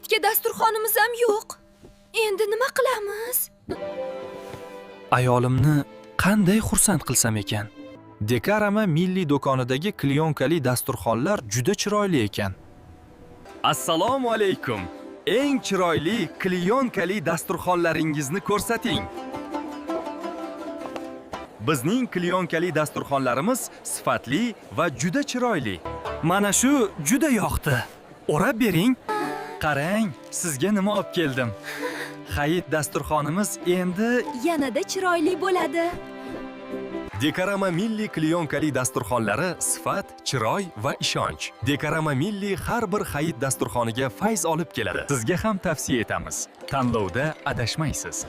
Hayitga dasturxonimiz ham yo'q. Endi nima qilamiz? Ayolimni qanday xursand qilsam ekan? Dekarama milliy do'konidagi klyonkali dasturxonlar juda chiroyli ekan. Assalomu alaykum. Eng chiroyli klyonkali dasturxonlaringizni ko'rsating. Bizning klyonkali dasturxonlarimiz sifatli va juda chiroyli. Mana shu juda yoqdi. O'rab bering. Qarang, sizga nima olib keldim. Hayit dasturxonimiz endi Yanada chiroyli bo'ladi. Dekarama milliy klyonkali dasturxonlari sifat, chiroy va ishonch. Dekarama milliy har bir hayit dasturxoniga fayz olib keladi. Sizga ham tavsiya etamiz. Tanlovda adashmaysiz.